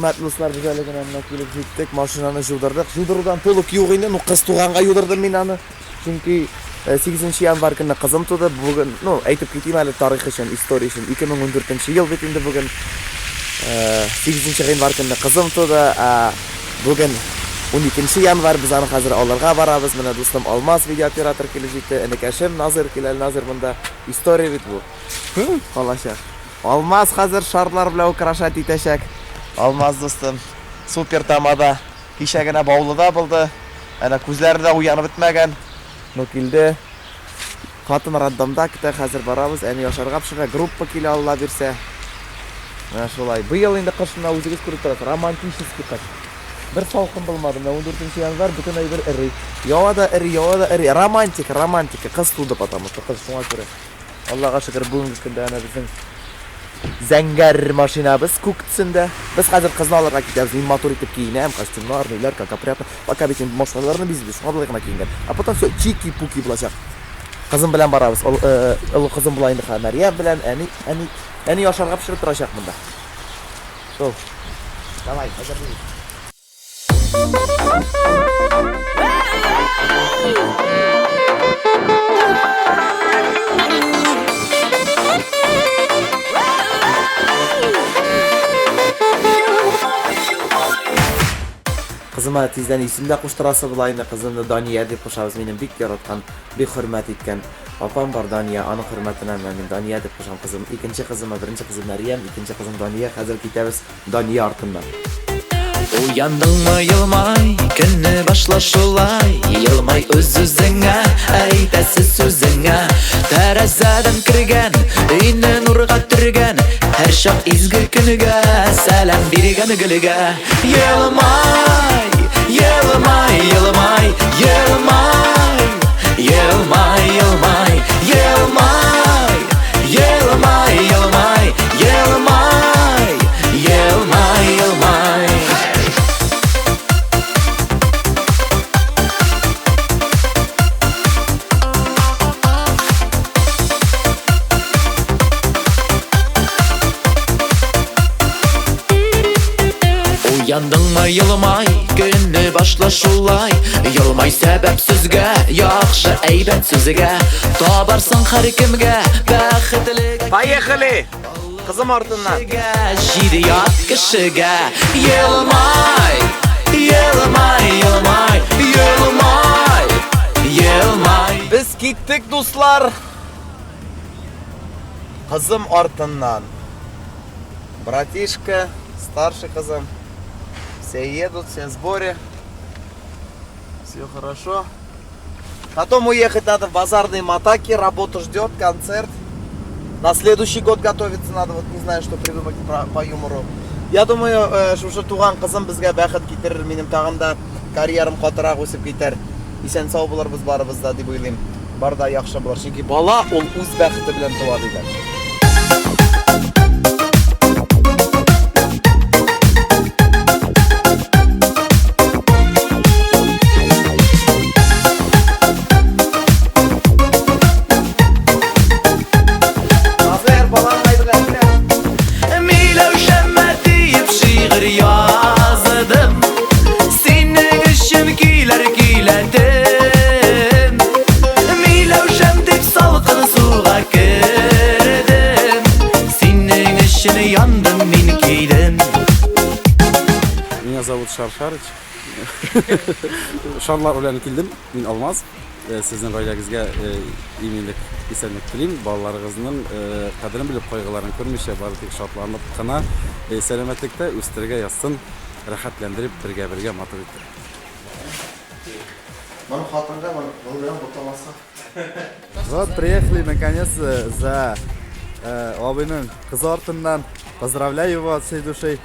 Хөрмәтле дуслар, без әле генә менә килеп җиттек, машинаны җудырдык. Җудырудан толык юк инде, ну кыз туганга юдырдым мин аны. Чөнки 8 январь көнне кызым туды. Бүген, ну, әйтеп китим әле тарих өчен, история өчен. 2014 ел бит инде бүген. 8 гыйнвар көнне кызым туды, ә бүген 12 январь, без аны хәзер алырга барабыз. Менә дустым Алмаз видеооператор килеп җитте, энекәшем Назыр килә, Назыр монда. История бит бу. Калачак. Алмаз хәзер шарлар белән украшать итәчәк. Алмаз дустым, супер тамада. Кичә генә Баулыда булды. Әнә күзләре дә уянып бетмәгән. Ну килде. Хатын роддомда көтә, хәзер барабыз. Әни ашарга пешерә, группа килә, Алла бирсә. Менә шулай. Быел инде кыш менә үзегез күреп торасыз, романтический кыш. Бер салкын булмады. Менә 14 январь бөтен әйбер эри. Ява да эри, ява да эри. Романтика, романтика. Кыз туды, потому что кыз шуңа күрә. Аллага шөкер, бүгенге көндә әнә безнең зәңгәр машинабыз күк төсендә. Без хәзер кызны алырга китәбез. Мин матур итеп киенәм, костюмнар, ниләр, как опрятно. Пока бит инде машиналарны бизибез, шуңа болай гына киенгән. А потом все чики-пуки булачак. Кызым белән барабыз. Ул, э, олы кызым була инде хәзер Мәрьям белән, әни, әни, әни ашарга пешереп торачак монда. Шул. Давай, әзерлибез. Кызыма тиздән исем дә куштырасы була инде. Кызымны Дания дип кушабыз. Минем бик яраткан, бик хөрмәт иткән апам бар Дания. Аның хөрмәтенә менә мин Дания дип кушам кызым. Икенче кызыма, беренче кызым Мәрьям, икенче кызым Дания. Хәзер китәбез Дания артыннан. Уяндыңмы елмай, көнне башла шулай. Елмай үз-үзеңә, әйтәсе сүзеңә. Тәрәзәдән кергән, өйне нурга төргән, һәрчак изге көнгә сәлам биргән гөлгә. Елмай, елмай, елмай, елмай, елмай, елмай, елмай, елмай, елмай, елмай, елмай, елмай. Уяндыңмы елмай, көнне башла шулай. Елмай сәбәпсезгә, яхшы әйбәт сүзгә. Табарсың һәркемгә бәхетле. Поехали! Кызым артыннан. Җиде ят кешегә. Елмай, елмай, елмай, елмай, елмай. Без киттек, дуслар. Кызым артыннан. Братишка, старший кызым. Все едут, все в сборе. Все хорошо. Потом уехать надо в базарные Матаки, работа ждет, концерт. На следующий год готовиться надо, вот не знаю, что придумать по юмору. Я думаю, шушы туган кызым безгә бәхет китерер, минем тагын да карьерам катырак үсеп китәр. Исән сау булырбыз барыбыз да дип уйлыйм. Бар да яхшы булыр, чөнки бала ул үз бәхете белән туа диләр. Назыр, баланы әйберләрне. Миләүшәмә диеп шигырь яздым, синең өчен көйләр көйләдем. Миләүшәм дип салкын суга кердем, синең өчен яндым мин көйдем. Меня зовут Шар Шарыч. Шарлар белән килдем. Мин Алмаз. Сезнең гаиләгезгә иминлек, исәнлек телим. Балаларыгызның кадерен белеп, кайгыларын күрмичә, бары тик шатланып кына, сәламәтлектә үстерергә язсын. Рәхәтләндереп, бергә-бергә матур итеп. Моны хатынга, моны белән бутамаска. Вот приехали наконец-то за абыйның кызы артыннан. Поздравляю его от всей души,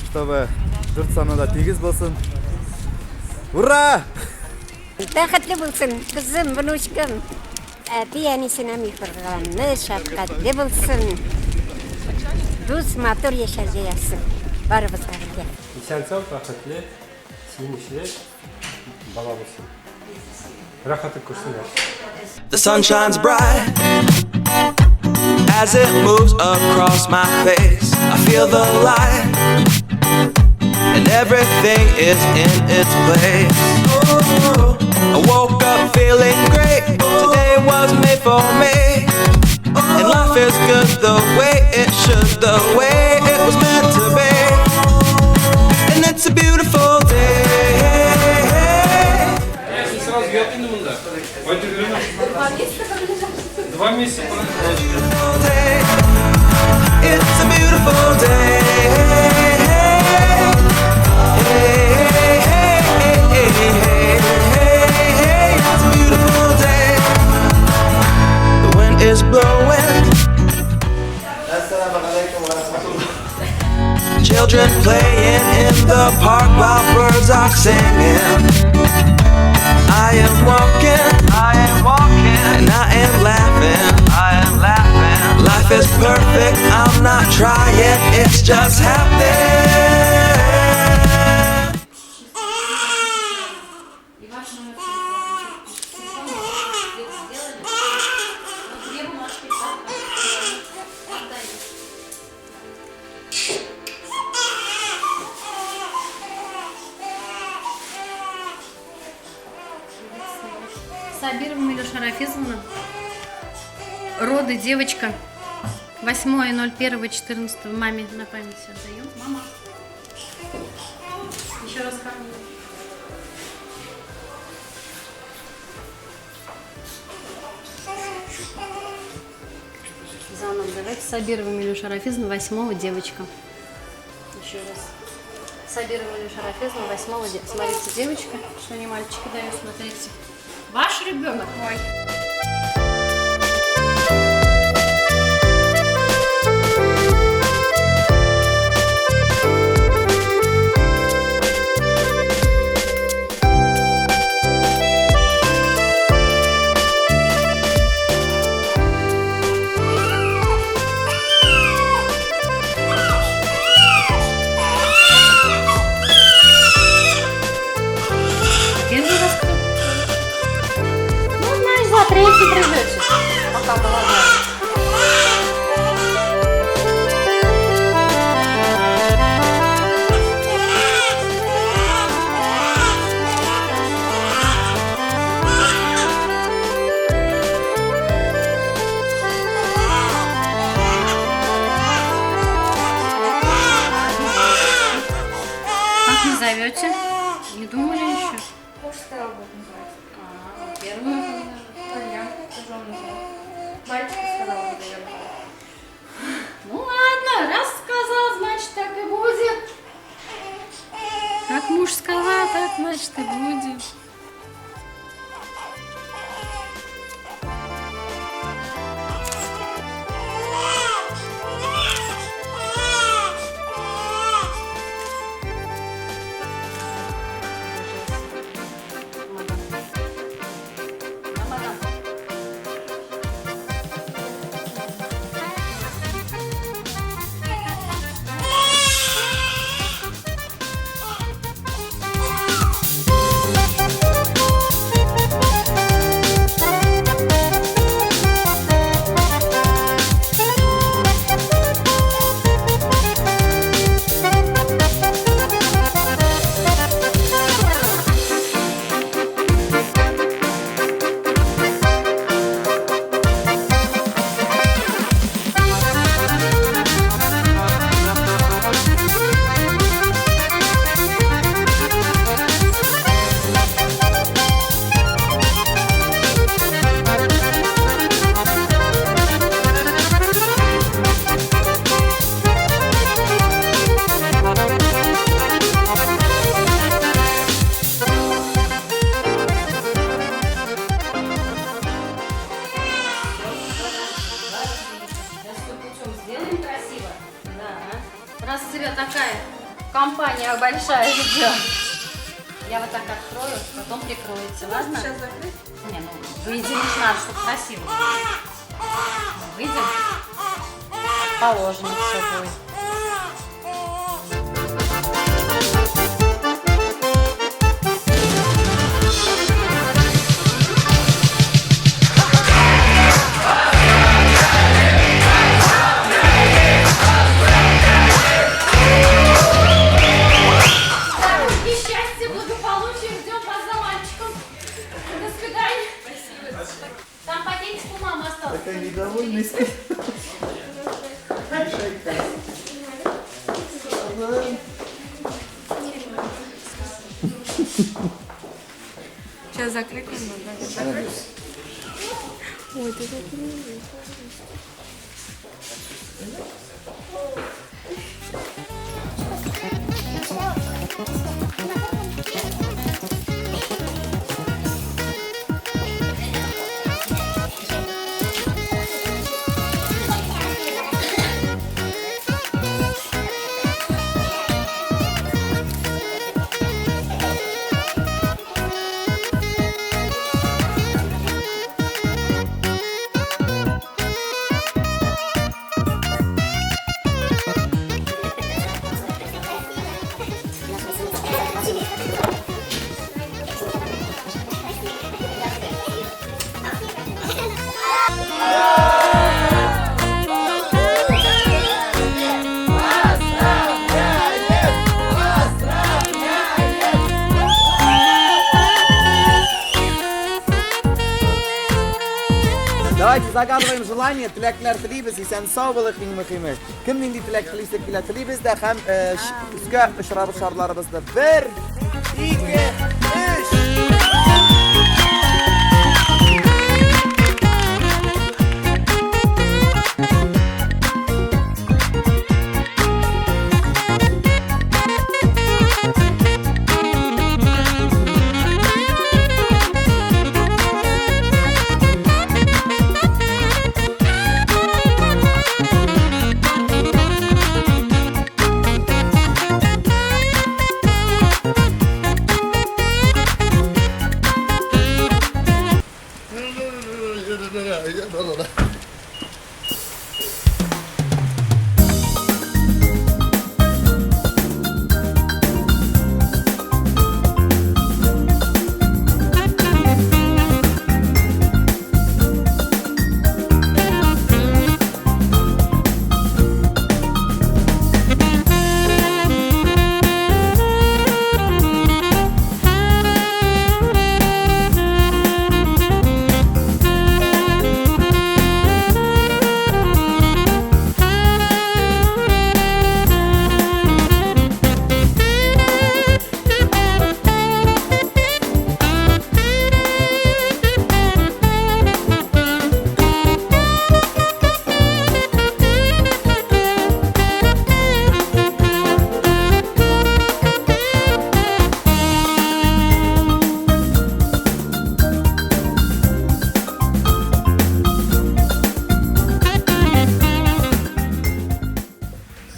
чтобы дүрт саны да тигез булсын. Ура! Бәхетле булсын, кызым, внучкам. Әти әнисенә миһербанлы, шәфкатьле булсын. Дус, матур яшәргә язсын. Барыбызга бергә. Исән-сау, бәхетле, сөенечле бала булсын. Рәхәтлек күрсеннәр. The sun shines bright as it moves across my face. I feel the light. And everything is in its place. I woke up feeling great. Today was made for me. And life is good the way it should, the way it was meant to be. And it's a beautiful day. Сразу ятыйм монда. Два месяца. Day. It's a beautiful day. Hey, hey, hey, hey, hey, hey, hey, it's a beautiful day. The wind is blowing. Children playing in the park while birds are singing. I am walking, I am walking, and I am laughing, I am laughing. Life is perfect, I'm not trying, it's just happening. И ваш номер телефона. Где-то сделали? Вот две бумажки. Отдай. Сабирова Милюша Рафизовна. Роды девочка. 8.01.14 маме на память отдаем. Мама. Еще раз кормлю. Заново давайте. Сабирова Милюша Рафизовна, 8 девочка. Еще раз. Сабирова Милюша Рафизовна, 8 девочка. Смотрите, девочка, что не мальчика даю, смотрите. Ваш ребенок мой. Первый раз кто? Ну, знаешь, за третий придете. Пока молодая. Как назовете? Не думали еще? Муж сказал, будет называть. А, первую. Я тоже он назвал. Мальчик сказал, он назовет. Ну ладно, раз сказал, значит так и будет. Как муж сказал, так значит и будет. Сделаем красиво. Да. Раз у тебя такая компания большая ждет. Я вот так открою, потом прикроете, ладно? Сейчас закрыть? Не, ну выйдем уж надо, чтобы красиво было. Выйдем. Как положено все будет. Такая недовольный спит. Сейчас закрыть надо. Ой, ты такой. Давайте загадываем желание, теләкләр телибез, исән сау булыйк иң мөһиме. Кем нинди теләк телисе килә телибез дә һәм өскә очырабыз шарларыбызны. 1, 2, 3.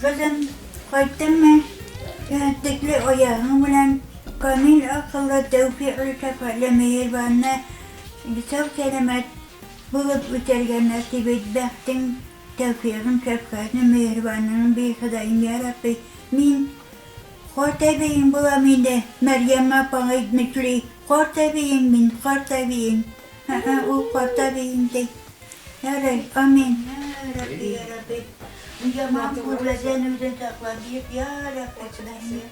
Кызым, кайттыңмы? Төкле аягың белән камил акыллы, тәүфикълы, шәфкатьле, миһербанлы, сау-сәламәт булып үтәргә насыйп ит. Бәхтең, тәүфигың, шәфкатьле, миһербанлыгың бир, Ходаем, я Рабби. Мин карт әбиең булам инде, Мәрьям апаң әйтмешли, карт әбиең мин, карт әбиең. Һы-һы, ул карт әбиең ди. Ярый, амин. Я Рабби, я Рабби. Яман күзләрдән үзең сакла, диеп, я Рабби, Ходаем,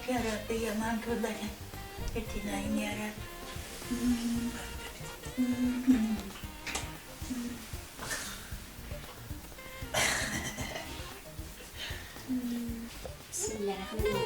я Рабби, яман күзләрдән. Этинайым, я Рабби. Бисмиллаһир-рахманир-рахим.